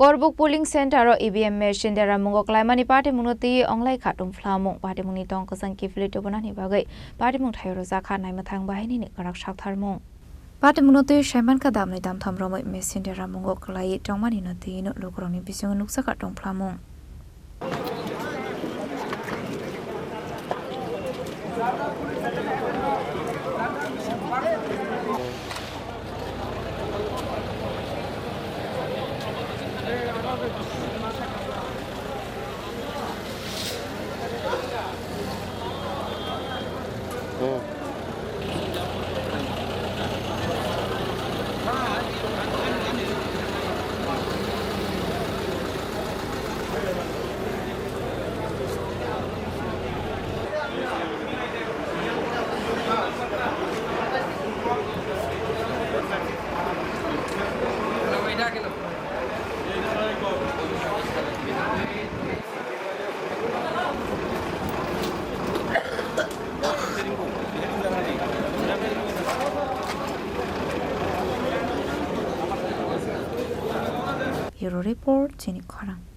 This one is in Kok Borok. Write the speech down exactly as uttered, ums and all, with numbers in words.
Korbuk polling center o E V M machine deramungo klaimani patimungno twi onglaikha tongphlamung. Patimungni tong kwchang kiphilwi tubunani bagwi patimung thaio rwjakha naimwthang bahainini kwrak saktharmung. Patimungno twi saimankha damni damtham romwi machine deramungo klaiwi tongmanino twino lukurokni bisingo nukjakha tongphlamung. Bureau Report, chini khorang.